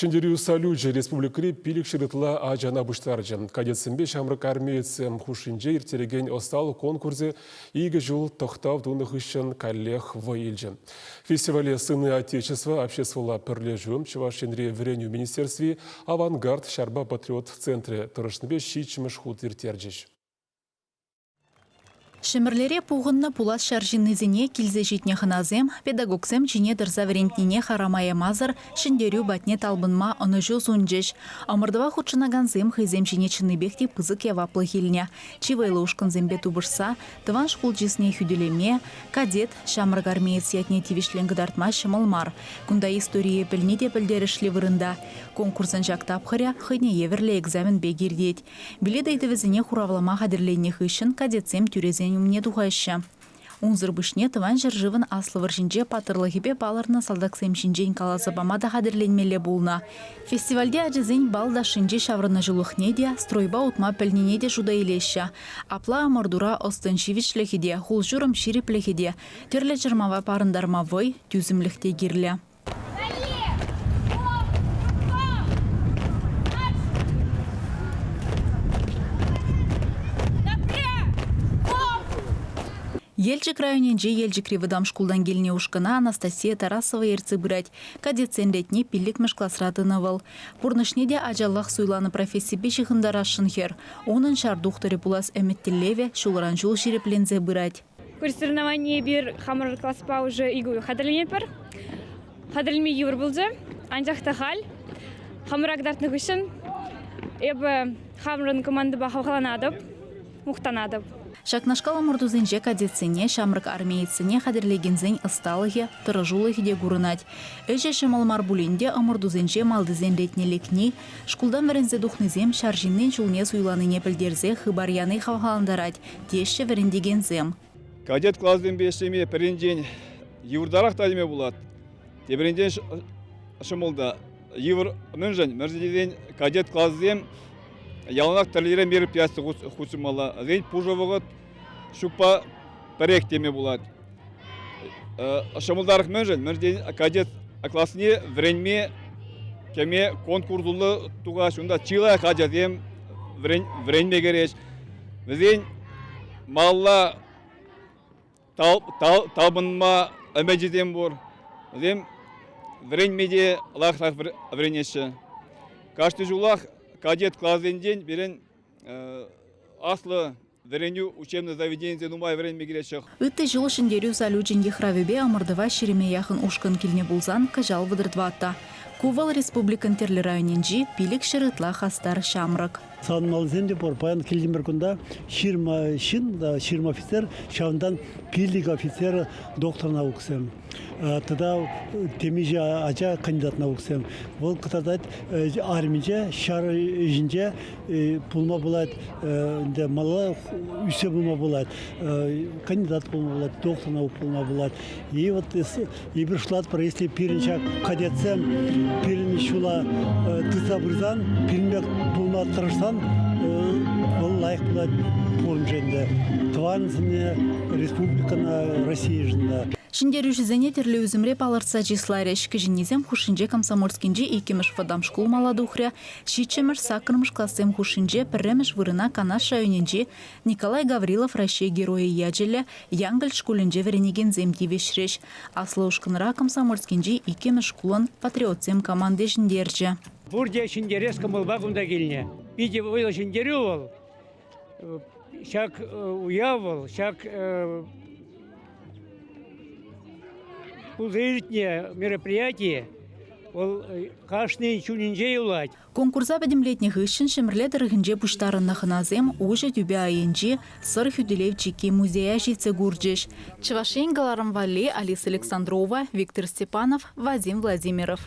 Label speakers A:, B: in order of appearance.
A: Ҫӗнтерӳ салючӗ республикӑри 500 ытла ачана пуҫтарчӗ. Кадетсемпе ҫамрӑк армеецсем хушшинче ирттерекен ӑсталӑх конкурсӗ икӗ ҫул тӑхтав тунӑ хыҫҫӑн каллех вӑй илчӗ. Фестивале «Сыны Отечества» обществӑлла пӗрлешӳ, Чӑваш Енри Вӗренӳ министерстви, «Авангард» ҫарпа патриот центрӗ тӑрӑшнипе ҫиччӗмӗш хут ирттерчӗҫ.
B: Ҫӗмӗрлере пухӑннӑ пулас ҫар ҫыннисене килсе ҫитнӗ хӑнасем педагогсем ҫине тӑрса вӗрентнине харама ямасӑр ҫӗнтерӳ патне талпӑнма ӑнӑҫу сунчӗҫ. Ӑмӑртӑва хутшӑнакансем хӑйсем ҫине чӑннипех те пысӑк яваплӑх илнӗ. Чи вӑйлӑ ушкӑнсемпе тупӑшса тӑван шкул чысне хӳтӗлеме, кадет, ҫамрӑк армеец ятне тивӗҫлӗн кӑтартма ҫӑмӑл мар. Кунта историе пӗлни те пӗлтерӗшлӗ вырӑнта. Конкурсӑн ҫак тапхӑрӗ хӑйне евӗрлӗ экзамен пек иртет. Билет ыйтӑвӗсене хуравлама хатӗрленнӗ хыҫҫӑн кадетсем тӳресен умне тухаҫҫӗ. Унсӑр пуҫне Тӑван ҫӗршывӑн Аслӑ вӑрҫинче паттӑрлӑхӗпе палӑрнӑ салтаксем ҫинчен каласа пама та хатӗрленмелле пулнӑ. Фестивальте ачасен бал ташшинче ҫаврӑнӑҫулӑхне те, стройпа утма пӗлнине те шута илеҫҫӗ. Апла ӑмӑртура ӑс-тӑн ҫивӗчлӗхӗ те, хул-ҫурӑм ҫирӗплӗхӗ те, тӗрлӗ чӑрмава парӑнтарма вӑй, тӳсӗмлӗх те кирлӗ. Елчӗк районӗнчи Елчӗкри вӑтам шкултан килнӗ ушкӑна Анастасия Тарасова ертсе пырать. Кадетсен ретне пиллӗкмӗш класра тӑнӑ вӑл. Пурнӑҫне те ачаллах суйланӑ профессипе ҫыхӑнтарасшӑн хӗр. Унӑн ҫар тухтӑрӗ пулас ӗмӗт-тӗллевӗ ҫулран-ҫул ҫирӗпленсе пырать.
C: Курс соревнование эпир хамӑр класпа уже икӗ уйӑх хатӗрленетпӗр. Хатӗрленме йывӑр пулчӗ, анчах та халь хамӑра кӑтартнӑ хыҫҫӑн эпӗ хамӑрӑн командӑпа хавхаланатӑп, мухтанатӑп.
B: Ҫакнашкал ӑмӑртусенче кадетсене, ҫамрӑк армеецсене хатӗрлекенсен ӑсталӑхӗ, тӑрӑшулӑхӗ те курӑнать. Ӗҫӗ ҫӑмӑл мар пулин те ӑмӑртусенче малтисен ретне лекни, шкултан вӗренсе тухнисем ҫар ҫыннин ҫулне суйланине пӗлтерсе хыпар яни хавхалантарать, теҫҫӗ вӗрентекенсем.
D: Кадет класӗсемпе ӗҫлеме пӗринчен йывӑртарах та теме пулать, тепринчен ҫӑмӑл та. Йывӑр мӗншӗн? Мӗншӗн тесен кадет класӗсем яланах тӗрлӗрен мероприяти хутшӑнмалла. Вӗсен пушӑ вӑхӑт ҫукпа пӗрех теме пулать. Ҫӑмӑлтарах мӗншӗн? Мӗншӗн тесен кадет класне вӗренме кӗме конкурсуллӑ тухаҫ. Унта чылай ачасем вӗренме кӗрӗҫ. Вӗсен малалла талпӑнма ӗмӗчӗсем пур. Вӗсем вӗренме те лайӑхрах вӗренеҫҫӗ. Кашни ҫулах кадет класӗнчен пирӗн аслӑ вӗренӳ учебный заведенийӗсем нумай вӗренме килеҫҫӗ.
B: Ытти ҫул Ҫӗнтерӳ салючӗн йыхравӗпе ӑмӑртӑва ҫирӗме яхӑн ушкӑн килнӗ пулсан кӑҫал вӑтӑртӑватта. Ку вӑл республикӑн тӗрлӗ районӗнчи 500 ытла хастар ҫамрӑк.
E: Савӑнмаллисем те пур. Паян килтӗмӗр кунта ҫырма ҫын, ҫырма офицер, ҫавӑнтан пиллӗк офицер доктор науксем. Тата темиҫе ача кандидат науксем. Вӑл кӑтартать арминче, ҫар ӗҫӗнче пулма пулать, ӗнтӗ малалла ӳссе пыма пулать, кандидат пулма пулать, доктор наук пулма пулать. И вот эпир шутлатпӑр, если пирӗн ҫак кадетсем пирӗн ҫула тытса пырсан, пирӗн пек пулма тӑрӑшсан, вӑл лайӑх пулать пуриншӗн те. Тӑвансене, республикӑна, Российӑшӑн та.
B: Ҫӗнтерӳҫӗсене тӗрлӗ ӳсӗмре палӑртса чысларӗҫ. Кӗҫӗннисем хушшинче Комсомольскинчи иккӗмӗш вӑтам шкул мала тухрӗ. Ҫиччӗмӗш, саккӑрмӗш классем хушшинче пӗрремӗш вырӑна Канаш районӗнчи Николай Гаврилов Раҫҫей Геройӗ ячӗллӗ Янкӑлч шкулӗнче вӗренекенсем тивӗҫрӗҫ. Аслӑ ушкӑнра Комсомольскинчи иккӗмӗш шкулӑн «Патриотсем» команди ҫӗнтерчӗ.
F: Пурте ҫӗнтерес кӑмӑлпа кунта килнӗ. Питӗ вӑйлӑ ҫӗнтерӳ вӑл. Ҫак уяв вӑл, ҫак пулса иртнӗ мероприяти вӑл кашнин чунӗнче юлать.
B: Конкурса пӗтӗмлетнӗ хыҫҫӑн Ҫӗмӗрле тӑрӑхӗнче пуҫтарӑннӑ хӑнасем уҫӑ тӳпе айӗнчи Сӑр хӳтӗлев чикки музея ҫитсе курчӗҫ. Чӑваш Ен кӑларӑм валли Алиса Александрова, Виктор Степанов, Вадим Владимиров.